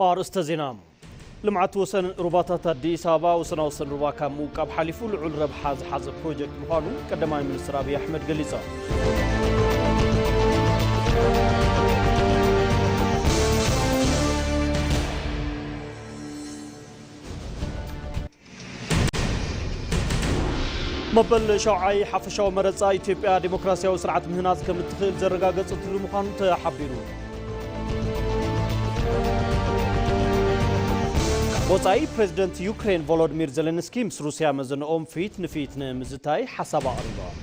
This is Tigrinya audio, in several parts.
ኣርእስተ ዜና። ልምዓት ወሰን ሩባታት ኣዲስ ኣበባ፣ ወሰናወሰን ሩባ ካብ ምውቃብ ሓሊፉ ልዑል ረብሓ ዝሓዘ ፕሮጀክት ምዃኑ ቀዳማይ ሚኒስትር ኣብይ ኣሕመድ ገሊጾም። መበል ሻውዓይ ሓፈሻዊ መረጻ ኢትዮጵያ ዴሞክራሲያዊ ስርዓት ምህናጽ ከም እትኽእል ዘረጋገጸትሉ ምዃኑ ተሓቢሩ። ወጻኢ ፕሬዚደንት ዩክሬን ቮሎዲሚር ዜሌንስኪ ምስ ሩስያ መዘንኦም ፊት ንፊት ንምዝታይ ሓሳብ ኣቕሪቦም።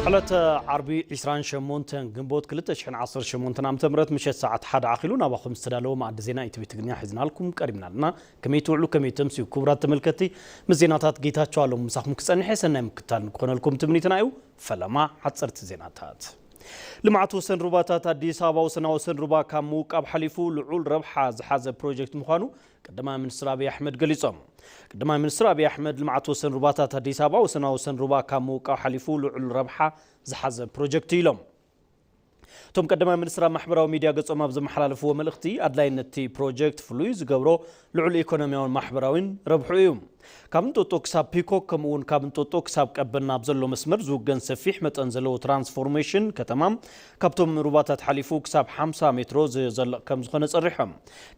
ዕለተ ዓርቢ ዒስራን ሸሞንተን ግንቦት ክልተ ሽሕን ዓሰርተ ሸሞንተን ዓመተ ምህረት ምሸት ሰዓት ሓደ ኣኺሉ ናባኹም ዝተዳለወ መኣዲ ዜና ኢቲቪ ትግርኛ ሒዝናልኩም ቀሪብና ኣለና። ከመይ ትውዕሉ፣ ከመይ ተምስዩ? ክቡራት ተመልከትቲ፣ ምስ ዜናታት ጌታቸው ኣለሙ ምሳኹም ክጸንሕ እየ። ሰናይ ምክታል ንክኾነልኩም ትምኒትና እዩ። ፈለማ ሓጸርቲ ዜናታት። ልምዓት ወሰን ሩባታት ኣዲስ ኣበባ፣ ወሰና ወሰን ሩባ ካብ ምውቃብ ሓሊፉ ልዑል ረብሓ ዝሓዘ ፕሮጀክት ምዃኑ ቀዳማይ ሚኒስትር ኣብይ ኣሕመድ ገሊጾም። ቀዳማይ ሚኒስትር ኣብይ ኣሕመድ፣ ልምዓት ወሰን ሩባታት ኣዲስ ኣበባ፣ ወሰና ወሰን ሩባ ካብ ምውቃብ ሓሊፉ ልዑል ረብሓ ዝሓዘ ፕሮጀክት እዩ ኢሎም። እቶም ቀዳማይ ሚኒስትር ኣብ ማሕበራዊ ሚድያ ገጾም ኣብ ዘመሓላለፍዎ መልእኽቲ፣ ኣድላይነት እቲ ፕሮጀክት ፍሉይ ዝገብሮ ልዑል ኢኮኖሚያውን ማሕበራዊን ረብሑ እዩ። ካብ እንጦጦ ክሳብ ፒኮክ፣ ከምኡ እውን ካብ እንጦጦ ክሳብ ቀበና ኣብ ዘሎ መስመር ዝውገን ሰፊሕ መጠን ዘለዎ ትራንስፎርሜሽን ከተማ፣ ካብቶም ሩባታት ሓሊፉ ክሳብ ሓምሳ ሜትሮ ዝዘልቕ ከም ዝኾነ ጸሪሖም።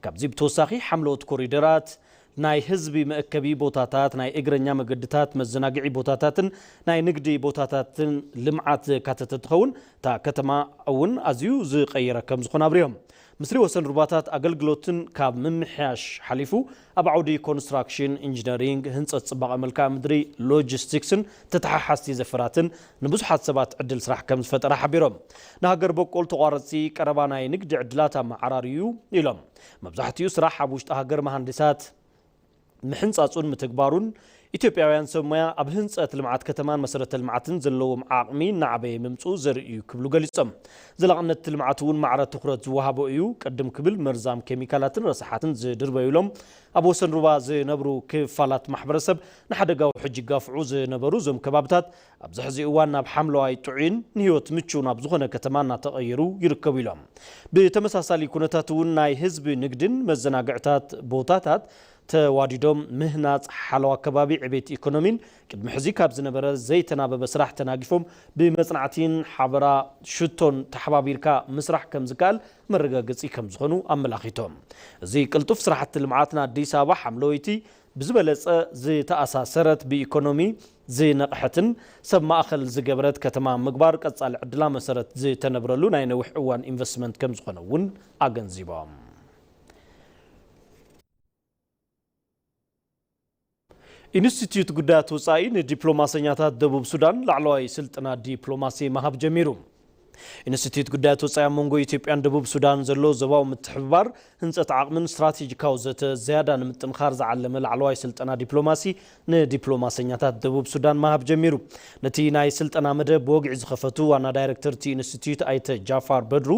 ካብዚ ብተወሳኺ፣ ሓምለዎት ኮሪደራት፣ ናይ ህዝቢ መእከቢ ቦታታት፣ ናይ እግረኛ መገድታት፣ መዘናግዒ ቦታታትን ናይ ንግዲ ቦታታትን ልምዓት ዘካተተ እንትኸውን፣ እታ ከተማ እውን ኣዝዩ ዝቐየረ ከም ዝኾነ ኣብሪሆም። ምስሪ ወሰን ሩባታት ኣገልግሎትን ካብ ምምሕያሽ ሓሊፉ፣ ኣብ ዓውዲ ኮንስትራክሽን፣ ኢንጂነሪንግ፣ ህንጸት ጽባቐ መልክዓ ምድሪ፣ ሎጂስቲክስን ተተሓሓዝቲ ዘፈራትን ንብዙሓት ሰባት ዕድል ስራሕ ከም ዝፈጠረ ሓቢሮም። ንሃገር በቆል ተቋረፅቲ ቀረባ ናይ ንግዲ ዕድላት ኣመዓራሪ እዩ ኢሎም። መብዛሕትኡ ስራሕ ኣብ ውሽጢ ሃገር መሃንዲሳት ምሕንጻጹን ምትግባሩን፣ ኢትዮጵያውያን ሰብ ሞያ ኣብ ህንጸት ልምዓት ከተማን መሰረተ ልምዓትን ዘለዎም ዓቕሚ እናዓበየ ምምጽኡ ዘርኢ እዩ ክብሉ ገሊጾም። ዘላቕነት ልምዓት እውን ማዕረ ትኹረት ዝወሃቦ እዩ። ቅድም ክብል መርዛም ኬሚካላትን ረሳሓትን ዝድርበዩሎም ኣብ ወሰን ሩባ ዝነብሩ ክፋላት ማሕበረሰብ ንሓደጋ ውሕጅ ይጋፍዑ ዝነበሩ እዞም ከባብታት ኣብዚ ሕዚ እዋን ናብ ሓምለዋይ ጥዑይን ንህይወት ምቹው ናብ ዝኾነ ከተማ እናተቐየሩ ይርከቡ ኢሎም። ብተመሳሳሊ ኩነታት እውን ናይ ህዝቢ ንግድን መዘናግዕታት ቦታታት ተዋዲዶም ምህናፅ ሓለዋ ከባቢ ዕቤት ኢኮኖሚን ቅድሚ ሕዚ ካብ ዝነበረ ዘይተናበበ ስራሕ ተናጊፎም ብመፅናዕቲን ሓበራ ሽቶን ተሓባቢርካ ምስራሕ ከም ዝከኣል መረጋገፂ ከም ዝኾኑ ኣመላኺቶም። እዚ ቅልጡፍ ስራሕቲ ልምዓት ንኣዲስ ኣበባ ሓምለወይቲ ብዝበለፀ ዝተኣሳሰረት ብኢኮኖሚ ዝነቕሐትን ሰብ ማእኸል ዝገበረት ከተማ ምግባር ቀፃሊ ዕድላ መሰረት ዝተነብረሉ ናይ ነዊሕ እዋን ኢንቨስትመንት ከም ዝኾነ እውን ኣገንዚቦም። ኢንስቲትዩት ጉዳያት ወጻኢ ንዲፕሎማሰኛታት ደቡብ ሱዳን ላዕለዋይ ስልጠና ዲፕሎማሲ ምሃብ ጀሚሩ። ኢንስቲትዩት ጉዳያት ወጻኢ ኣብ መንጎ ኢትዮጵያን ደቡብ ሱዳን ዘሎ ዞባዊ ምትሕብባር፣ ህንጸት ዓቕምን ስትራቴጂካዊ ዘተ ዝያዳ ንምጥንኻር ዝዓለመ ላዕለዋይ ስልጠና ዲፕሎማሲ ንዲፕሎማሰኛታት ደቡብ ሱዳን ምሃብ ጀሚሩ። ነቲ ናይ ስልጠና መደብ ብወግዒ ዝኸፈቱ ዋና ዳይሬክተር እቲ ኢንስቲትዩት ኣይተ ጃፋር በድሩ፣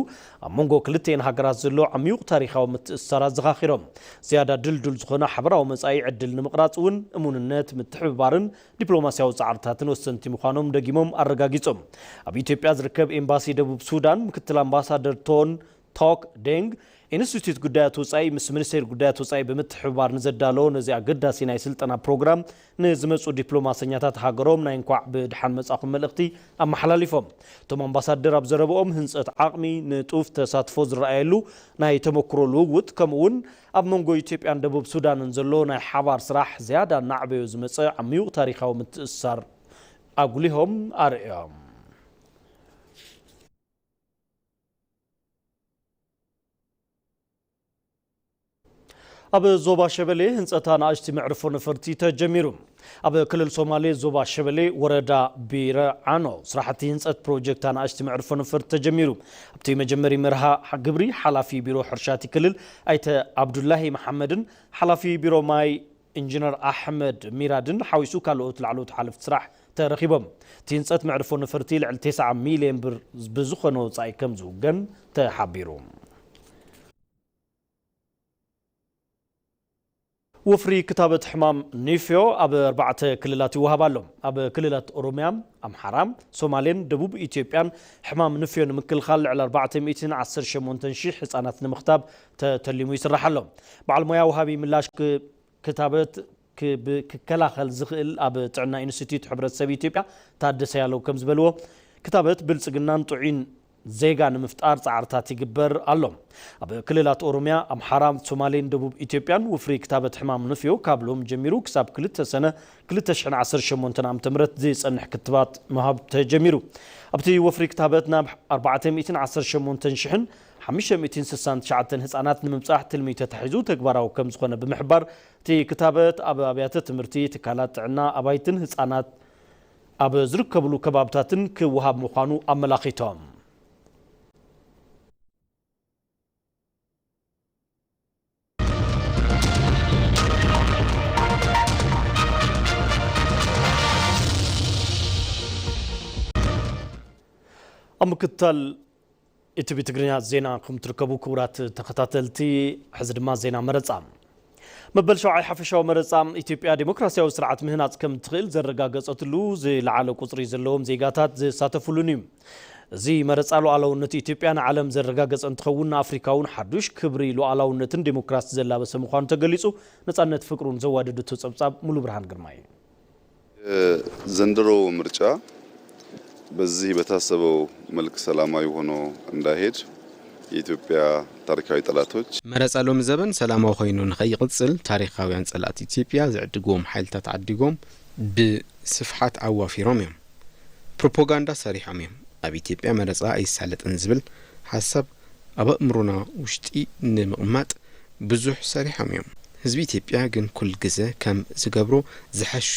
ኣብ መንጎ ክልቲኤን ሃገራት ዘሎ ዓሚዩቕ ታሪኻዊ ምትእስሳራት ዘኻኺሮም። ዝያዳ ድልዱል ዝኾነ ሓበራዊ መጻኢ ዕድል ንምቕራጽ እውን እሙንነት፣ ምትሕብባርን ዲፕሎማስያዊ ጻዕርታትን ወሰንቲ ምዃኖም ደጊሞም ኣረጋጊጾም። ኣብ ኢትዮጵያ ዝርከብ ኤምባሲ ደቡብ ሱዳን ምክትል ኣምባሳደር ቶን ቶክ ዴንግ፣ ኢንስቲትዩት ጉዳያት ወጻኢ ምስ ሚኒስቴር ጉዳያት ወጻኢ ብምትሕብባር ንዘዳለዎ ነዚ ኣገዳሲ ናይ ስልጠና ፕሮግራም ንዝመጹ ዲፕሎማሰኛታት ሃገሮም ናይ እንኳዕ ብድሓን መጻኹም መልእኽቲ ኣመሓላሊፎም። እቶም ኣምባሳደር ኣብ ዘረብኦም፣ ህንጸት ዓቕሚ፣ ንጡፍ ተሳትፎ ዝረኣየሉ ናይ ተመክሮ ልውውጥ፣ ከምኡ እውን ኣብ መንጎ ኢትዮጵያን ደቡብ ሱዳንን ዘሎ ናይ ሓባር ስራሕ ዝያዳ እናዕበዮ ዝመጸ ዓሚዩቕ ታሪኻዊ ምትእስሳር ኣጉሊሆም ኣርእዮም። ኣብ ዞባ ሸበሌ ህንጸት ኣናእሽቲ መዕርፎ ነፈርቲ ተጀሚሩ። ኣብ ክልል ሶማሌ ዞባ ሸበሌ ወረዳ ቢረ ዓኖ ስራሕቲ ህንጸት ፕሮጀክት ኣናእሽቲ መዕርፎ ነፈርቲ ተጀሚሩ። ኣብቲ መጀመሪ መርሃ ግብሪ ሓላፊ ቢሮ ሕርሻ እቲ ክልል ኣይተ ኣብዱላሂ መሓመድን ሓላፊ ቢሮ ማይ ኢንጂነር ኣሕመድ ሚራድን ሓዊሱ ካልኦት ላዕለዎት ሓለፍቲ ስራሕ ተረኺቦም። እቲ ህንፀት መዕርፎ ነፈርቲ ልዕሊ ተስዓ ሚልዮን ብር ብዝኾነ ወፃኢ ከም ዝውገን ተሓቢሩ። ወፍሪ ክታበት ሕማም ኒፍዮ ኣብ ኣርባዕተ ክልላት ይወሃብ ኣሎ። ኣብ ክልላት ኦሮሚያ፣ ኣምሓራ፣ ሶማሌን ደቡብ ኢትዮጵያን ሕማም ንፍዮ ንምክልኻል ልዕሊ ኣርባዕተ ሚእትን ዓሰርተ ሸሞንተን ሺሕ ህፃናት ንምኽታብ ተተሊሙ ይስራሕ ኣሎ። በዓል ሞያ ወሃቢ ምላሽ ክ-፣ ክታበት ክብ-፣ ክከላኸል ዝኽእል ኣብ ጥዕና ኢንስቲትዩት ሕብረተሰብ ኢትዮጵያ ታደሰ ያለው ከም ዝበልዎ፣ ክታበት ብልጽግናን ጥዑይን ዜጋ ንምፍጣር ጻዕርታት ይግበር ኣሎ። ኣብ ክልላት ኦሮሚያ፣ ኣምሓራ፣ ሶማሌን ደቡብ ኢትዮጵያን ወፍሪ ክታበት ሕማም ንፍዮ ካብ ሎም ጀሚሩ ክሳብ ክልተ ሰነ ክልተ ሽሕን ዓሰርተ ሸሞንተን ዓመተ ምህረት ዝጸንሕ ክትባት ምሃብ ተጀሚሩ። ኣብቲ ወፍሪ ክታበት ናብ ኣርባዕተ ሚእትን ዓሰርተ ሸሞንተን ሽሕን ሓሙሽተ ሚእትን ስሳን ትሽዓተን ህጻናት ንምብጻሕ ትልሚ ተታሒዙ ተግባራዊ ከም ዝኾነ ብምሕባር፣ እቲ ክታበት ኣብ ኣብያተ ትምህርቲ፣ ትካላት ጥዕና፣ ኣባይትን ህጻናት ኣብ ዝርከብሉ ከባብታትን ክወሃብ ምዃኑ ኣመላኺቶም። ኣብ ምክትታል ኢቲቪ ትግርኛ ዜና ከም ትርከቡ ክቡራት ተኸታተልቲ፣ ሕዚ ድማ ዜና መረጻ። መበል ሸውዓይ ሓፈሻዊ መረጻ ኢትዮጵያ ዴሞክራሲያዊ ስርዓት ምህናጽ ከም ትኽእል ዘረጋገጸትሉ ዝለዓለ ቁጽሪ ዘለዎም ዜጋታት ዝሳተፉሉን እዩ። እዚ መረጻ ሉዓላውነት ኢትዮጵያ ንዓለም ዘረጋገጸ እንትኸውን፣ ንኣፍሪካ እውን ሓዱሽ ክብሪ ሉዓላውነትን ዴሞክራሲ ዘላበሰ ምዃኑ ተገሊጹ። ነጻነት ፍቅሩን ዘዋደደቶ ጸብጻብ ሙሉ ብርሃን ግርማይ። የዘንድሮ ምርጫ በዚህ በታሰበው መልክ ሰላማዊ ሆኖ እንዳይሄድ የኢትዮጵያ ታሪካዊ ጠላቶች መረጻ ሎሚ ዘበን ሰላማዊ ኮይኑ ንኸይቕጽል ታሪኻውያን ጸላእቲ ኢትዮጵያ ዝዕድግዎም ሓይልታት ዓዲጎም ብስፍሓት ኣዋፊሮም እዮም። ፕሮፓጋንዳ ሰሪሖም እዮም። ኣብ ኢትዮጵያ መረጻ ኣይሳለጥን ዝብል ሓሳብ ኣብ ኣእምሮና ውሽጢ ንምቕማጥ ብዙሕ ሰሪሖም እዮም። ህዝቢ ኢትዮጵያ ግን ኩል ግዘ ከም ዝገብሮ ዝሐሾ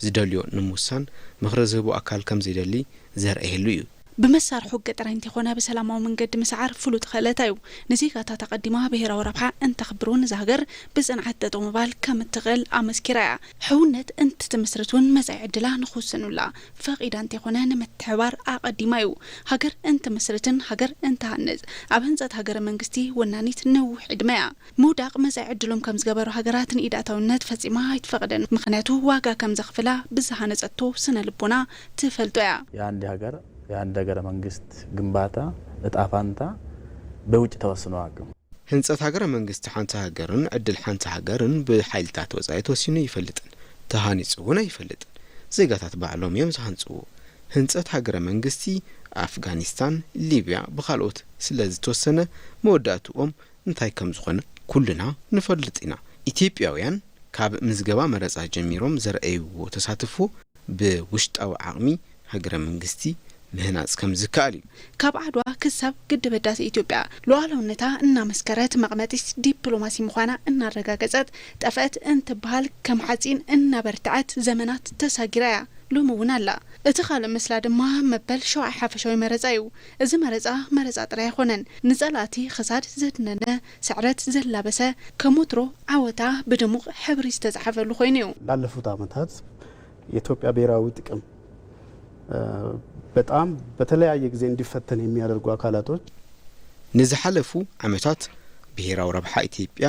ዝደልዮ ንምውሳን ምኽሪ ዝህቦ ኣካል ከም ዘይደሊ ዘርእየሉ እዩ። ብመሳርሒ ውግእ ጥራይ እንተይኮነ ብሰላማዊ መንገዲ ምስዓር ፍሉጥ ክእለታ እዩ። ንዜጋታት ኣቐዲማ ብሄራዊ ረብሓ እንተኽብር እውን እዛ ሃገር ብጽንዓት ጠጠው ምባል ከም እትኽእል ኣመስኪራ እያ። ሕውነት እንትትምስርት እውን መጻኢ ዕድላ ንኽውስኑላ ፈቒዳ እንተይኮነ ንምትሕባር ኣቐዲማ እዩ። ሃገር እንትምስርትን ሃገር እንትሃንጽ ኣብ ህንጸት ሃገረ መንግስቲ ወናኒት ነዊሕ ዕድመ እያ። ምውዳቕ መጻኢ ዕድሎም ከም ዝገበሩ ሃገራት ንኢድ ኣእታውነት ፈጺማ ኣይትፈቕድን። ምኽንያቱ ዋጋ ከም ዘኽፍላ ብዝሃነጸቶ ስነ ልቦና ትፈልጦ እያ። የአንድ ሀገር የአንድ ሀገረ መንግስት ግንባታ እጣ ፋንታ በውጭ ተወስኖ አያውቅም። ህንጸት ሃገረ መንግስቲ ሓንቲ ሃገርን ዕድል ሓንቲ ሃገርን ብሓይልታት ወጻኢ ተወሲኑ ኣይፈልጥን፣ ተሃኒጹ እውን ኣይፈልጥን። ዜጋታት ባዕሎም እዮም ዝሃንጽዎ። ህንጸት ሃገረ መንግስቲ ኣፍጋኒስታን፣ ሊብያ ብኻልኦት ስለ ዝተወሰነ መወዳእትኦም እንታይ ከም ዝኾነ ኩልና ንፈልጥ ኢና። ኢትዮጵያውያን ካብ ምዝገባ መረጻ ጀሚሮም ዘርኣይዎ ተሳትፎ ብውሽጣዊ ዓቕሚ ሃገረ መንግስቲ ምህናጽ ከም ዝከኣል እዩ። ካብ ዓድዋ ክሳብ ግድብ ህዳሴ ኢትዮጵያ ሉዓላውነታ እናመስከረት መቐመጢት ዲፕሎማሲ ምዃና እናረጋገጸት ጠፍአት እንትበሃል ከም ሓፂን እናበርትዐት ዘመናት ተሳጊራ እያ። ሎሚ እውን ኣላ። እቲ ካልእ ምስላ ድማ መበል ሸውዓይ ሓፈሻዊ መረፃ እዩ። እዚ መረፃ መረፃ ጥራይ ኣይኮነን። ንፀላእቲ ክሳድ ዘድነነ፣ ስዕረት ዘላበሰ፣ ከም ወትሮ ዓወታ ብድሙቕ ሕብሪ ዝተፅሓፈሉ ኮይኑ እዩ። ላለፉት ዓመታት የኢትዮጵያ ብሔራዊ ጥቅም በጣም በተለያየ ጊዜ እንዲፈተን የሚያደርጉ አካላቶች ንዝሓለፉ ዓመታት ብሄራዊ ረብሓ ኢትዮጵያ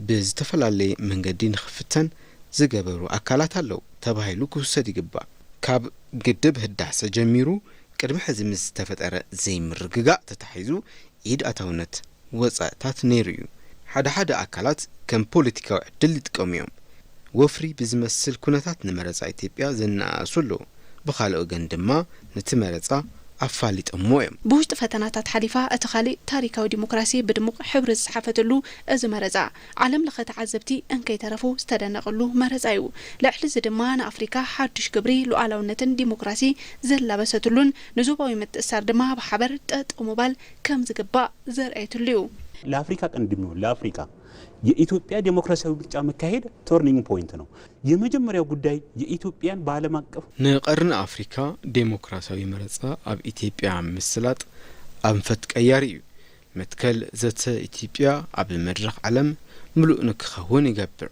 ብዝተፈላለየ መንገዲ ንኽፍተን ዝገበሩ ኣካላት ኣለዉ ተባሂሉ ክውሰድ ይግባእ። ካብ ግድብ ህዳሰ ጀሚሩ ቅድሚ ሕዚ ምስ ዝተፈጠረ ዘይምርግጋእ ተታሒዙ ኢድ ኣታውነት ወጻእታት ነይሩ እዩ። ሓደ ሓደ ኣካላት ከም ፖለቲካዊ ዕድል ይጥቀሙ እዮም። ወፍሪ ብዝመስል ኩነታት ንመረጻ ኢትዮጵያ ዘነኣእሱ ኣለዉ። ብኻልእ ወገን ድማ ነቲ መረጻ ኣፋሊጠሞ እዮም። ብውሽጢ ፈተናታት ሓሊፋ እቲ ካሊእ ታሪካዊ ዲሞክራሲ ብድሙቕ ሕብሪ ዝጸሓፈትሉ እዚ መረጻ ዓለም ለኸ ተዓዘብቲ እንከይተረፉ ዝተደነቕሉ መረጻ እዩ። ልዕሊ እዚ ድማ ንኣፍሪካ ሓዱሽ ክብሪ ሉዓላውነትን ዲሞክራሲ ዘላበሰትሉን ንዞባዊ ምትእሳር ድማ ብሓበር ጠጠው ምባል ከም ዝግባእ ዘርኣየትሉ እዩ። ለአፍሪካ ቀንድም ይሁን ለአፍሪካ የኢትዮጵያ ዴሞክራሲያዊ ምርጫ መካሄድ turning point ነው። የመጀመሪያው ጉዳይ የኢትዮጵያን በዓለም አቀፍ ንቀርኒ ኣፍሪካ ዴሞክራሲያዊ መረጻ ኣብ ኢትዮጵያ ምስላጥ ኣንፈት ቀያሪ እዩ። መትከል ዘተ ኢትዮጵያ ኣብ መድረኽ ዓለም ምሉእ ንክኸውን ይገብር።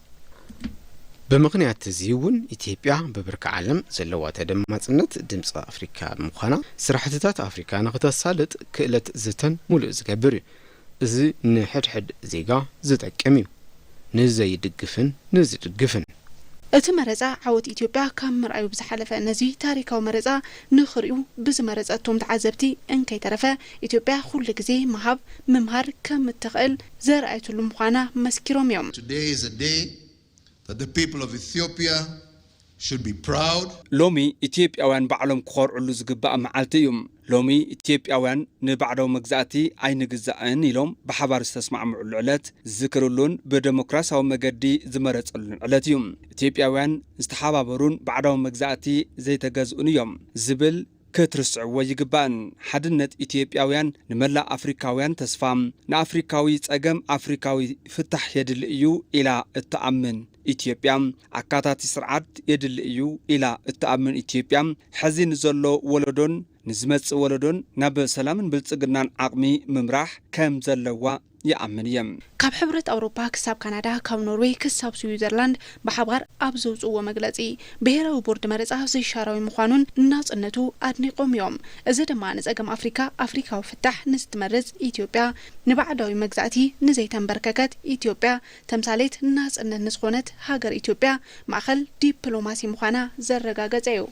ብምኽንያት እዚ እውን ኢትዮጵያ ብብርኪ ዓለም ዘለዋ ተደማፅነት ድምፂ ኣፍሪካ ብምዃና ስራሕትታት ኣፍሪካ ንክተሳልጥ ክእለት ዝተን ሙሉእ ዝገብር እዩ። እዚ ንሕድሕድ ዜጋ ዝጠቅም እዩ፣ ንዘይድግፍን ንዝድግፍን። እቲ መረፃ ዓወት ኢትዮጵያ ካብ ምርኣዩ ብዝሓለፈ ነዚ ታሪካዊ መረፃ ንኽሪኡ ብዝመረፀቶም ተዓዘብቲ እንከይተረፈ ኢትዮጵያ ኩሉ ግዜ ምሃብ ምምሃር ከም እትኽእል ዘርኣየትሉ ምዃና መስኪሮም እዮም። Today is a day that the people of Ethiopia should be proud. ሎሚ ኢትዮጵያውያን ባዕሎም ክኾርዕሉ ዝግባእ መዓልቲ እዩ። ሎሚ ኢትዮጵያውያን ንባዕዳዊ መግዛእቲ ኣይንግዛእን ኢሎም ብሓባር ዝተስማዕምዑሉ ዕለት ዝዝክርሉን ብደሞክራሲያዊ መገዲ ዝመረፀሉን ዕለት እዩ። ኢትዮጵያውያን ዝተሓባበሩን ባዕዳዊ መግዛእቲ ዘይተገዝኡን እዮም ዝብል ክትርስዕዎ ይግባእን። ሓድነት ኢትዮጵያውያን ንመላእ ኣፍሪካውያን ተስፋ፣ ንኣፍሪካዊ ፀገም ኣፍሪካዊ ፍታሕ የድሊ እዩ ኢላ እትኣምን ኢትዮጵያ፣ ኣካታቲ ስርዓት የድሊ እዩ ኢላ እትኣምን ኢትዮጵያ፣ ሕዚ ንዘሎ ወለዶን ንዝመጽእ ወለዶን ናብ ሰላምን ብልጽግናን ዓቕሚ ምምራሕ ከም ዘለዋ ይኣምን እየ። ካብ ሕብረት ኣውሮፓ ክሳብ ካናዳ፣ ካብ ኖርዌይ ክሳብ ስዊዘርላንድ ብሓባር ኣብ ዘውፅእዎ መግለፂ፣ ብሄራዊ ቦርድ መረፃ ዘይሻራዊ ምዃኑን ናፅነቱ ኣድኒቖም እዮም። እዚ ድማ ንፀገም ኣፍሪካ ኣፍሪካዊ ፍታሕ ንዝትመርፅ ኢትዮጵያ፣ ንባዕዳዊ መግዛእቲ ንዘይተንበርከከት ኢትዮጵያ፣ ተምሳሌት ናፅነት ንዝኾነት ሃገር ኢትዮጵያ፣ ማእኸል ዲፕሎማሲ ምዃና ዘረጋገፀ እዩ።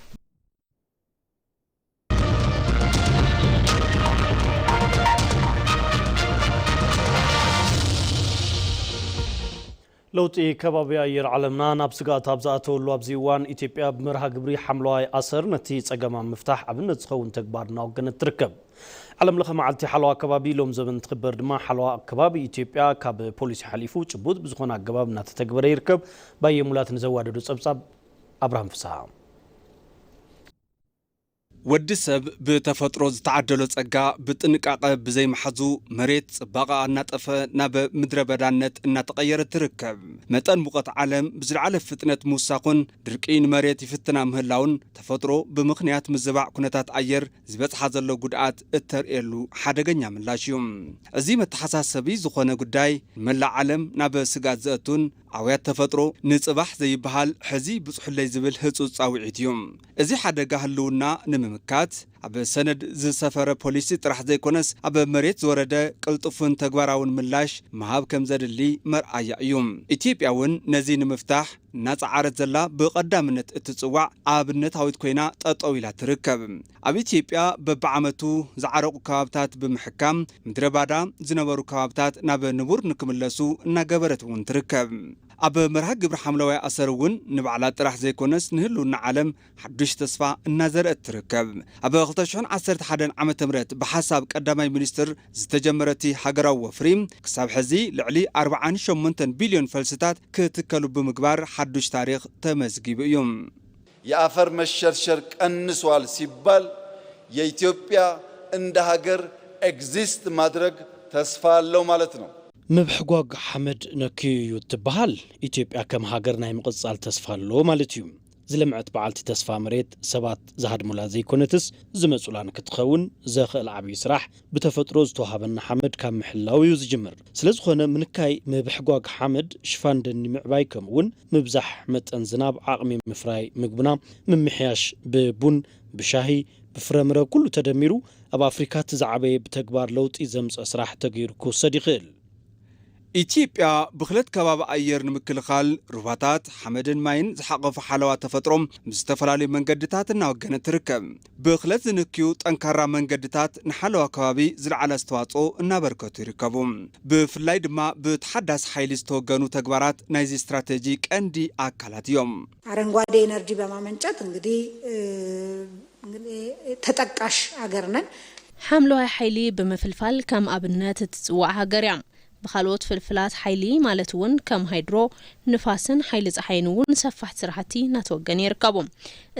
ለውጢ ከባቢ ኣየር ዓለምና ናብ ስግኣት ኣብ ዝኣተወሉ ኣብዚ እዋን፣ ኢትዮጵያ ብመርሃ ግብሪ ሓምለዋይ ኣሰር ነቲ ጸገም ኣብ ምፍታሕ ኣብነት ዝኸውን ተግባር እናወገነት ትርከብ። ዓለም ለኸ መዓልቲ ሓለዋ ከባቢ ሎም ዘበን እንትኽበር ድማ፣ ሓለዋ ከባቢ ኢትዮጵያ ካብ ፖሊሲ ሓሊፉ ጭቡጥ ብዝኾነ ኣገባብ እናተተግበረ ይርከብ። ባየ ሙላት ንዘዋደዶ ጸብጻብ፣ ኣብርሃም ፍስሃ። ወዲ ሰብ ብተፈጥሮ ዝተዓደሎ ጸጋ ብጥንቃቐ ብዘይምሓዙ፣ መሬት ጽባቐኣ እናጠፈ ናብ ምድረ በዳነት እናተቐየረት ትርከብ። መጠን ሙቐት ዓለም ብዝለዓለ ፍጥነት ምውሳኹን ድርቂ ንመሬት ይፍትና ምህላውን፣ ተፈጥሮ ብምኽንያት ምዝባዕ ኩነታት ኣየር ዝበጽሓ ዘሎ ጉድኣት እተርእየሉ ሓደገኛ ምላሽ እዩ። እዚ መተሓሳሰቢ ዝኾነ ጉዳይ ንመላእ ዓለም ናብ ስግኣት ዘእቱን ኣውያት ተፈጥሮ ንጽባሕ ዘይበሃል ሕዚ ብጽሑለይ ዝብል ህጹጽ ጻውዒት እዩ። እዚ ሓደጋ ህልውና ንምምካት ኣብ ሰነድ ዝሰፈረ ፖሊሲ ጥራሕ ዘይኮነስ ኣብ መሬት ዝወረደ ቅልጡፍን ተግባራውን ምላሽ ምሃብ ከም ዘድሊ መርኣያ እዩ። ኢትዮጵያ እውን ነዚ ንምፍታሕ እናጸዓረት ዘላ ብቐዳምነት እትጽዋዕ ኣብነታዊት ኮይና ጠጠው ኢላ ትርከብ። ኣብ ኢትዮጵያ በብዓመቱ ዝዓረቑ ከባብታት ብምሕካም ምድረ ባዳ ዝነበሩ ከባብታት ናብ ንቡር ንክምለሱ እናገበረት እውን ትርከብ። ኣብ መርሃ ግብሪ ሓምለዋይ ኣሰር እውን ንባዕላ ጥራሕ ዘይኮነስ ንህልውና ዓለም ሓዱሽ ተስፋ እናዘርአት ትርከብ። ኣብ ክልተ ሽሕን ዓሰርተ ሓደን ዓመተ ምህረት ብሓሳብ ቀዳማይ ሚኒስትር ዝተጀመረ እቲ ሃገራዊ ወፍሪ ክሳብ ሕዚ ልዕሊ ኣርብዓን ሸሞንተን ቢልዮን ፈልስታት ክትከሉ ብምግባር ሓዱሽ ታሪኽ ተመዝጊቡ እዩ። የአፈር መሸርሸር ቀንሷል ሲባል የኢትዮጵያ እንደ ሀገር exist ማድረግ ተስፋ አለው ማለት ነው። ምብሕጓግ ሓመድ ነክዩ እዩ እትበሃል ኢትዮጵያ ከም ሃገር ናይ ምቕጻል ተስፋ ኣሎ ማለት እዩ። ዝለምዐት በዓልቲ ተስፋ መሬት ሰባት ዝሃድሙላ ዘይኮነትስ ዝመጹላ ንክትኸውን ዘኽእል ዓብዪ ስራሕ ብተፈጥሮ ዝተዋሃበና ሓመድ ካብ ምሕላው እዩ ዝጅምር። ስለዝኾነ ምንካይ ምብሕጓግ ሓመድ ሽፋን ደኒ ምዕባይ ከምኡውን ምብዛሕ መጠን ዝናብ ዓቕሚ ምፍራይ ምግብና ምምሕያሽ ብቡን፣ ብሻሂ፣ ብፍረምረ ኩሉ ተደሚሩ ኣብ ኣፍሪካ እቲ ዝዓበየ ብተግባር ለውጢ ዘምፀ ስራሕ ተገይሩ ክውሰድ ይኽእል። ኢትዮጵያ ብኽለት ከባቢ ኣየር ንምክልኻል ሩባታት፣ ሓመድን ማይን ዝሓቐፉ ሓለዋ ተፈጥሮ ብዝተፈላለዩ መንገድታት እናወገነት ትርከብ። ብኽለት ዝንክዩ ጠንካራ መንገድታት ንሓለዋ ከባቢ ዝለዓለ ኣስተዋፅኦ እናበርከቱ ይርከቡ። ብፍላይ ድማ ብተሓዳሲ ሓይሊ ዝተወገኑ ተግባራት ናይዚ ስትራቴጂ ቀንዲ ኣካላት እዮም። አረንጓዴ ኢነርጂ በማመንጨት እንግዲህ ተጠቃሽ አገር ነን። ሓምለዋይ ሓይሊ ብምፍልፋል ከም ኣብነት እትፅዋዕ ሃገር እያ። ብኻልኦት ፍልፍላት ሓይሊ ማለት እውን ከም ሃይድሮ፣ ንፋስን ሓይሊ ፀሓይን እውን ሰፋሕቲ ስራሕቲ እናተወገነ ይርከቡ።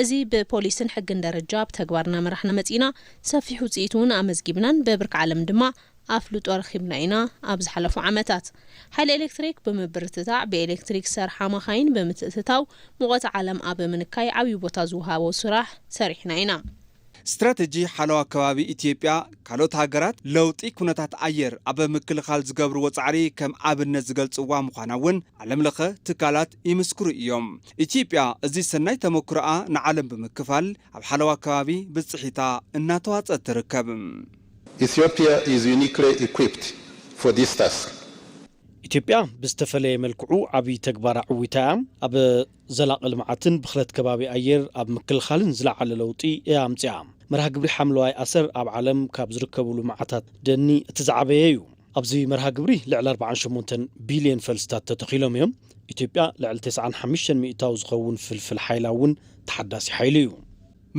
እዚ ብፖሊስን ሕግን ደረጃ ብተግባር እናመራሕና መፂእና፣ ሰፊሕ ውፅኢት እውን ኣመዝጊብናን ብብርኪ ዓለም ድማ ኣፍልጦ ረኺብና ኢና። ኣብ ዝሓለፉ ዓመታት ሓይሊ ኤሌክትሪክ ብምብርትታዕ፣ ብኤሌክትሪክ ዝሰርሓ መኻይን ብምትእትታው፣ ሙቐት ዓለም ኣብ ምንካይ ዓብዪ ቦታ ዝወሃቦ ስራሕ ሰሪሕና ኢና። ስትራተጂ ሓለዋ ከባቢ ኢትዮጵያ ካልኦት ሃገራት ለውጢ ኩነታት ኣየር ኣብ ምክልኻል ዝገብርዎ ጻዕሪ ከም ኣብነት ዝገልጽዋ ምዃና እውን ዓለምለኸ ትካላት ይምስክሩ እዮም። ኢትዮጵያ እዚ ሰናይ ተመክሮኣ ንዓለም ብምክፋል ኣብ ሓለዋ ከባቢ ብጽሒታ እናተዋጸት ትርከብ። Ethiopia is uniquely equipped for this task. ኢትዮጵያ ብዝተፈለየ መልክዑ ዓብዪ ተግባር ኣዕዊታ እያ። ኣብ ዘላቒ ልምዓትን ብኽለት ከባቢ ኣየር ኣብ ምክልኻልን ዝለዓለ ለውጢ እያ ኣምፅኣ። መርሃ ግብሪ ሓምለዋይ ኣሰር ኣብ ዓለም ካብ ዝርከቡ ልምዓታት ደኒ እቲ ዝዓበየ እዩ። ኣብዚ መርሃ ግብሪ ልዕሊ ኣርባዓን ሸሞንተን ቢልዮን ፈልስታት ተተኺሎም እዮም። ኢትዮጵያ ልዕሊ ተስዓን ሓሙሽተን ሚእታዊ ዝኸውን ፍልፍል ሓይላ እውን ተሓዳሲ ሓይሊ እዩ።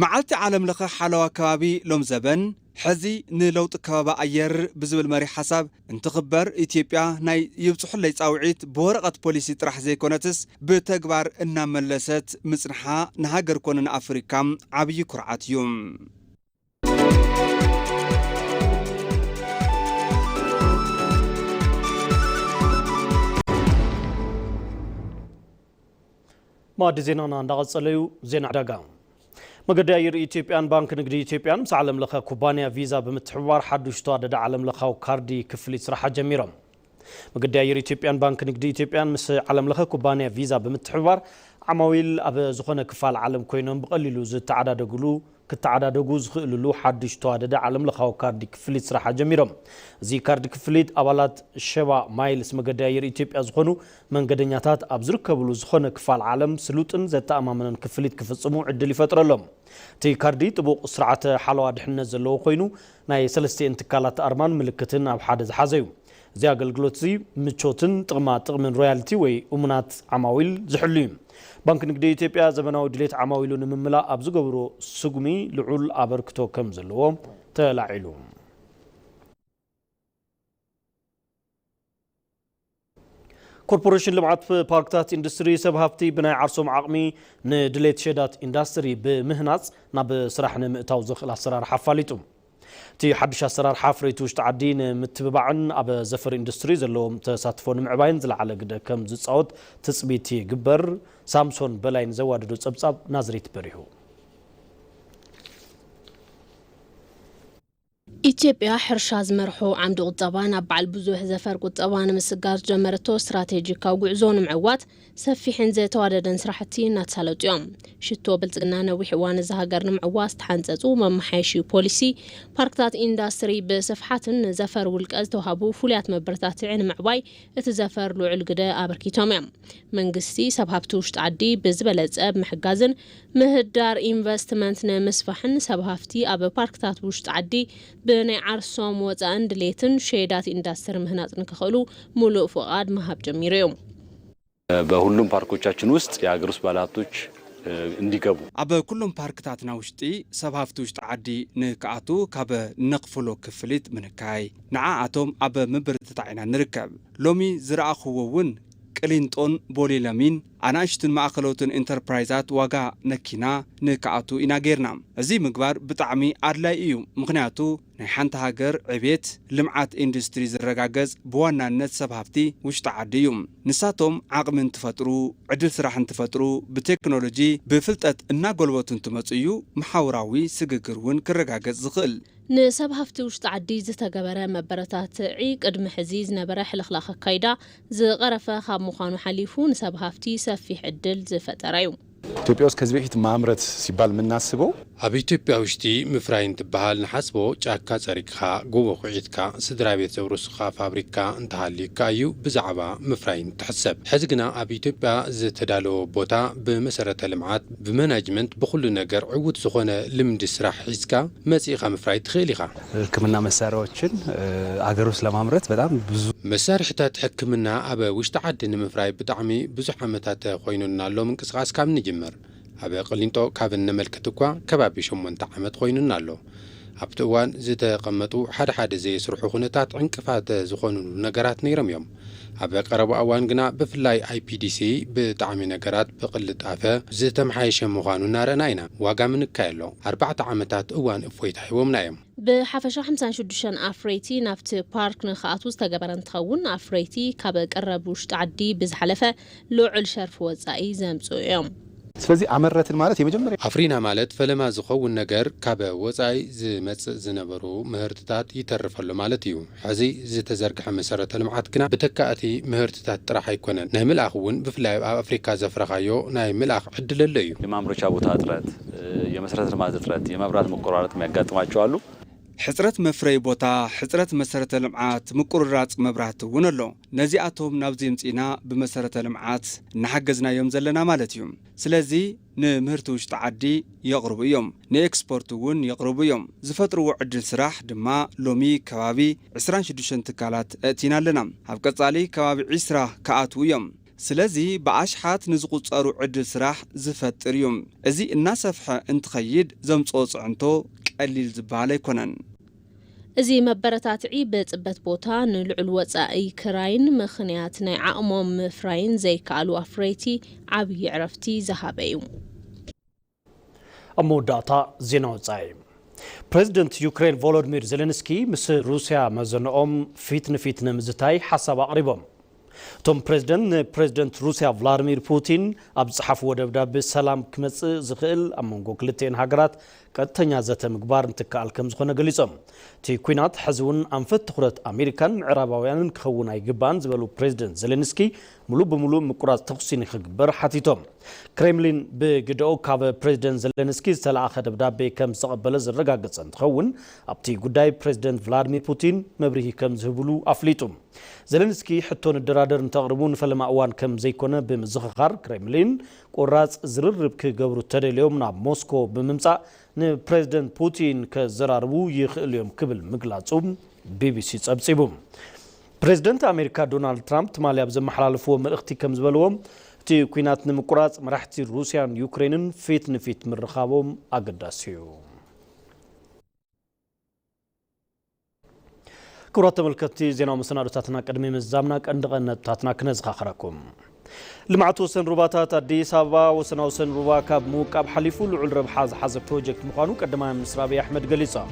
መዓልቲ ዓለም ለኸ ሓለዋ ከባቢ ሎም ዘበን ሕዚ ንለውጢ ከባቢ ኣየር ብዝብል መሪ ሓሳብ እንትኽበር ኢትዮጵያ ናይ ይብፅሑለይ ፃውዒት ብወረቐት ፖሊሲ ጥራሕ ዘይኮነትስ ብተግባር እናመለሰት ምፅንሓ ንሃገር ኮነ ንኣፍሪካ ዓብዪ ኩርዓት እዩ። መኣዲ ዜናና እንዳቐጸለ እዩ። ዜና ዕዳጋ። መገዲ ኣየር ኢትዮጵያን ባንክ ንግዲ ኢትዮጵያን ምስ ዓለም ለኸ ኩባንያ ቪዛ ብምትሕብባር ሓዱሽ ተዋደደ ዓለም ለኻዊ ካርዲ ክፍሊት ስራሓ ጀሚሮም። መገዲ ኣየር ኢትዮጵያን ባንክ ንግዲ ኢትዮጵያን ምስ ዓለም ለኸ ኩባንያ ቪዛ ብምትሕብባር ዓማዊል ኣብ ዝኾነ ክፋል ዓለም ኮይኖም ብቐሊሉ ዝተዓዳደግሉ ክተዓዳደጉ ዝኽእልሉ ሓዱሽ ተዋደደ ዓለም ለኻዊ ካርዲ ክፍሊት ስራሓ ጀሚሮም። እዚ ካርዲ ክፍሊት ኣባላት ሸባ ማይልስ መገዲ ኣየር ኢትዮጵያ ዝኾኑ መንገደኛታት ኣብ ዝርከብሉ ዝኾነ ክፋል ዓለም ስሉጥን ዘተኣማምንን ክፍሊት ክፍጽሙ ዕድል ይፈጥረሎም። እቲ ካርዲ ጥቡቕ ስርዓተ ሓለዋ ድሕነት ዘለዎ ኮይኑ ናይ ሰለስቲኤን ትካላት ኣርማን ምልክትን ኣብ ሓደ ዝሓዘ እዩ። እዚ ኣገልግሎት እዚ ምቾትን ጥቕማ ጥቕምን ሮያልቲ ወይ እሙናት ዓማዊል ዝሕሉ እዩ። ባንክ ንግዲ ኢትዮጵያ ዘመናዊ ድሌት ዓማዊሉ ንምምላእ ኣብ ዝገብሮ ስጉሚ ልዑል ኣበርክቶ ከም ዘለዎ ተላዒሉ። ኮርፖሬሽን ልምዓት ፓርክታት ኢንዱስትሪ ሰብ ሃፍቲ ብናይ ዓርሶም ዓቕሚ ንድሌት ሸዳት ኢንዳስትሪ ብምህናፅ ናብ ስራሕ ንምእታው ዘኽእል ኣሰራርሓ ኣፋሊጡ። እቲ ሓዱሽ ኣሰራርሓ ኣፍረይቲ ውሽጢ ዓዲ ንምትብባዕን ኣብ ዘፈር ኢንዱስትሪ ዘለዎም ተሳትፎ ንምዕባይን ዝለዓለ ግደ ከም ዝፃወት ትፅቢት ይግበር። ሳምሶን በላይ ንዘዋደዶ ፀብፃብ ናዝሬት በሪሁ። ኢትዮጵያ ሕርሻ ዝመርሖ ዓምዲ ቁጠባ ናብ በዓል ብዙሕ ዘፈር ቁጠባ ንምስጋር ዝጀመረቶ ስትራቴጂካዊ ጉዕዞ ንምዕዋት ሰፊሕን ዝተዋደደን ስራሕቲ እናተሳለጡ እዮም። ሽቶ ብልፅግና ነዊሕ እዋን እዛ ሃገር ንምዕዋት ዝተሓንፀፁ መመሓየሺ ፖሊሲ፣ ፓርክታት ኢንዳስትሪ ብስፍሓትን ንዘፈር ውልቀ ዝተውሃቡ ፍሉያት መበረታትዒ ንምዕባይ እቲ ዘፈር ልዑል ግደ ኣበርኪቶም እዮም። መንግስቲ ሰብ ሃፍቲ ውሽጢ ዓዲ ብዝበለፀ ብምሕጋዝን ምህዳር ኢንቨስትመንት ንምስፋሕን ሰብ ሃፍቲ ኣብ ፓርክታት ውሽጢ ዓዲ ብናይ ዓርሶም ወፃእን ድሌትን ሸየዳት ኢንዳስትሪ ምህናፅ ንክኽእሉ ሙሉእ ፍቓድ ምሃብ ጀሚሩ እዩ። በሁሉም ፓርኮቻችን ውስጥ የሀገር ውስጥ ባለሀብቶች እንዲገቡ ኣብ ኩሎም ፓርክታትና ውሽጢ ሰብ ሃፍቲ ውሽጢ ዓዲ ንክኣቱ ካብ ነኽፍሎ ክፍሊት ምንካይ ንዓኣቶም ኣብ ምብርትታዕ ኢና ንርከብ። ሎሚ ዝረኣኽዎ እውን ቅሊንጦን ቦሌ ለሚን ኣናእሽቱን ማእኸለውትን ኢንተርፕራይዛት ዋጋ ነኪና ንክኣቱ ኢና ጌርና። እዚ ምግባር ብጣዕሚ ኣድላይ እዩ። ምኽንያቱ ናይ ሓንቲ ሃገር ዕቤት ልምዓት ኢንዱስትሪ ዝረጋገፅ ብዋናነት ሰብ ሃፍቲ ውሽጢ ዓዲ እዩ። ንሳቶም ዓቕሚ እንትፈጥሩ፣ ዕድል ስራሕ እንትፈጥሩ፣ ብቴክኖሎጂ ብፍልጠት እናጎልበቱ እንትመፁ እዩ መሓውራዊ ስግግር እውን ክረጋገፅ ዝኽእል። ንሰብ ሃፍቲ ውሽጢ ዓዲ ዝተገበረ መበረታትዒ ቅድሚ ሕዚ ዝነበረ ሕልኽላኽ ኣካይዳ ዝቐረፈ ካብ ምዃኑ ሓሊፉ ንሰብ ሃፍቲ ሰፊሕ ዕድል ዝፈጠረ እዩ። ኢትዮጵያ ውስጥ ከዚህ በፊት ማምረት ሲባል የምናስበው ኣብ ኢትዮጵያ ውሽጢ ምፍራይ እንትበሃል ንሓስቦ ጫካ ጸሪግኻ፣ ጎቦ ኹዒትካ፣ ስድራ ቤት ዘውርስኻ ፋብሪካ እንተሃልዩካ እዩ ብዛዕባ ምፍራይ እንትሕሰብ። ሕዚ ግና ኣብ ኢትዮጵያ ዝተዳለወ ቦታ ብመሰረተ ልምዓት፣ ብመናጅመንት፣ ብኹሉ ነገር ዕዉት ዝኾነ ልምዲ ስራሕ ሒዝካ መጺእኻ ምፍራይ ትኽእል ኢኻ። ሕክምና መሳሪያዎችን አገር ውስጥ ለማምረት በጣም ብዙ መሳርሕታት ሕክምና ኣብ ውሽጢ ዓዲ ንምፍራይ ብጣዕሚ ብዙሕ ዓመታት ኮይኑና ኣሎ ምንቅስቓስ ካብ ንጅምር። ኣብ ቅሊንጦ ካብ እነመልክት እኳ ከባቢ ሸሞንተ ዓመት ኮይኑና ኣሎ። ኣብቲ እዋን ዝተቐመጡ ሓደ ሓደ ዘየስርሑ ኩነታት ዕንቅፋት ዝኾኑሉ ነገራት ነይሮም እዮም። ኣብ ቀረባ እዋን ግና ብፍላይ ኣይፒዲሲ ብጣዕሚ ነገራት ብቕልጣፈ ዝተመሓየሸ ምዃኑ እናረእና ኢና። ዋጋ ምንካይ ኣሎ። ኣርባዕተ ዓመታት እዋን እፎይታ ሂቦምና እዮም። ብሓፈሻ ሓምሳን ሽዱሽተን ኣፍረይቲ ናብቲ ፓርክ ንክኣትዉ ዝተገበረ እንትኸውን ኣፍረይቲ ካብ ቀረብ ውሽጢ ዓዲ ብዝሓለፈ ልዑል ሸርፊ ወፃኢ ዘምፅኡ እዮም። ስለዚ ኣመረትን ማለት የመጀመርያ ኣፍሪና ማለት ፈለማ ዝኸውን ነገር ካብ ወጻኢ ዝመጽእ ዝነበሩ ምህርትታት ይተርፈሉ ማለት እዩ። ሕዚ ዝተዘርግሐ መሰረተ ልምዓት ግና ብተካእቲ ምህርትታት ጥራሕ ኣይኮነን። ናይ ምልኣኽ እውን ብፍላይ ኣብ ኣፍሪካ ዘፍረኻዮ ናይ ምልኣኽ ዕድል ኣሎ እዩ። የማምረቻ ቦታ እጥረት፣ የመሰረተ ልማት እጥረት፣ የመብራት መቆራረጥ የሚያጋጥማቸው አሉ። ሕጽረት መፍረይ ቦታ፣ ሕጽረት መሰረተ ልምዓት፣ ምቁርራጽ መብራህቲ እውን ኣሎ። ነዚኣቶም ናብዚ ምጺና ብመሰረተ ልምዓት እናሓገዝናዮም ዘለና ማለት እዩ። ስለዚ ንምህርቲ ውሽጢ ዓዲ የቕርቡ እዮም፣ ንኤክስፖርት እውን የቕርቡ እዮም። ዝፈጥርዎ ዕድል ስራሕ ድማ ሎሚ ከባቢ ዕስራን ሽዱሽተን ትካላት ኣእቲና ኣለና። ኣብ ቀጻሊ ከባቢ ዕስራ ክኣትዉ እዮም። ስለዚ ብኣሽሓት ንዝቑጸሩ ዕድል ስራሕ ዝፈጥር እዩ። እዚ እናሰፍሐ እንትኸይድ ዘምጽኦ ጽዕንቶ ቀሊል ዝበሃል ኣይኮነን። እዚ መበረታትዒ ብጽበት ቦታ ንልዑል ወጻኢ ክራይን ምኽንያት ናይ ዓቕሞም ምፍራይን ዘይከኣሉ ኣፍረይቲ ዓብዪ ዕረፍቲ ዝሃበ እዩ። ኣብ መወዳእታ ዜና ወጻኢ። ፕሬዚደንት ዩክሬን ቮሎዲሚር ዜሌንስኪ ምስ ሩስያ መዘንኦም ፊት ንፊት ንምዝታይ ሓሳብ ኣቕሪቦም። እቶም ፕሬዚደንት ንፕሬዚደንት ሩስያ ቭላድሚር ፑቲን ኣብ ዝጸሓፍዎ ደብዳቤ ሰላም ክመጽእ ዝኽእል ኣብ መንጎ ክልቲኤን ሃገራት ቀጥተኛ ዘተ ምግባር እንትከኣል ከም ዝኾነ ገሊጾም። እቲ ኲናት ሕዚ እውን ኣንፈት ትኹረት ኣሜሪካን ምዕራባውያንን ክኸውን ኣይግባእን ዝበሉ ፕሬዚደንት ዜሌንስኪ፣ ሙሉእ ብሙሉእ ምቁራጽ ተኹሲ ንክግበር ሓቲቶም። ክሬምሊን ብግደኡ ካብ ፕሬዚደንት ዜሌንስኪ ዝተለኣኸ ደብዳቤ ከም ዝተቐበለ ዘረጋገጸ እንትኸውን፣ ኣብቲ ጉዳይ ፕሬዚደንት ቭላድሚር ፑቲን መብርሂ ከም ዝህብሉ ኣፍሊጡ። ዜሌንስኪ ሕቶ ንደራደር እንተቕርቡ ንፈለማ እዋን ከም ዘይኮነ ብምዝኽኻር፣ ክሬምሊን ቆራጽ ዝርርብ ክገብሩ ተደልዮም ናብ ሞስኮ ብምምጻእ ንፕሬዚደንት ፑቲን ከዘራርቡ ይኽእሉ እዮም ክብል ምግላጹ ቢቢሲ ጸብጺቡ። ፕሬዚደንት ኣሜሪካ ዶናልድ ትራምፕ ትማሊ ኣብ ዘመሓላለፍዎ መልእኽቲ ከም ዝበልዎ፣ እቲ ኲናት ንምቁራጽ መራሕቲ ሩስያን ዩክሬንን ፊት ንፊት ምርኻቦም ኣገዳሲ እዩ። ክቡራት ተመልከትቲ፣ ዜናዊ መሰናዶታትና ቅድሚ ምዝዛምና ቀንዲ ቀንዲ ነጥብታትና ክነዘኻኽረኩም። ልምዓት ወሰን ሩባታት ኣዲስ ኣበባ ወሰና ወሰን ሩባ ካብ ምውቃብ ሓሊፉ ልዑል ረብሓ ዝሓዘ ፕሮጀክት ምዃኑ ቀዳማይ ሚኒስትር ኣብይ ኣሕመድ ገሊጾም።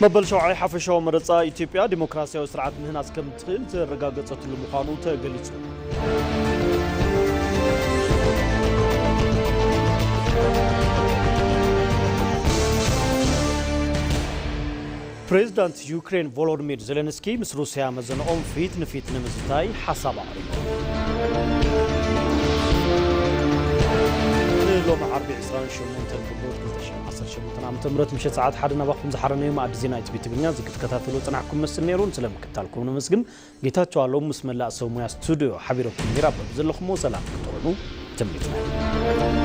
መበል ሸውዓይ ሓፈሻዊ መረጻ ኢትዮጵያ ዲሞክራሲያዊ ስርዓት ምህናጽ ከም ትኽእል ዘረጋገጸትሉ ምዃኑ ተገሊጹ። ፕሬዚዳንት ዩክሬን ቮሎዲሚር ዜሌንስኪ ምስ ሩስያ መዘንኦም ፊት ንፊት ንምዝታይ ሓሳብ ኣቕሪቦም። ንሎሚ ዓርቢ ዕስራን ሸሞንተን ግንቦት ክልተ ሽሕን ዓሰርተ ሸሞንተን ዓመተ ምህረት ምሸት ሰዓት ሓደ ናባኹም ዝሓረነዩ መኣዲ ዜና ኢቲቪ ትግርኛ እዚ ክትከታተሉ ጽናሕኩም መስል ነይሩ። ስለምክትታልኩም ነመስግን። ጌታቸው ኣሎም ምስ መላእ ሰብ ሙያ ስቱድዮ ሓቢረኩም ነይራ። በብዘለኹምዎ ሰላም ክትኾኑ ትምኒትና እዩ።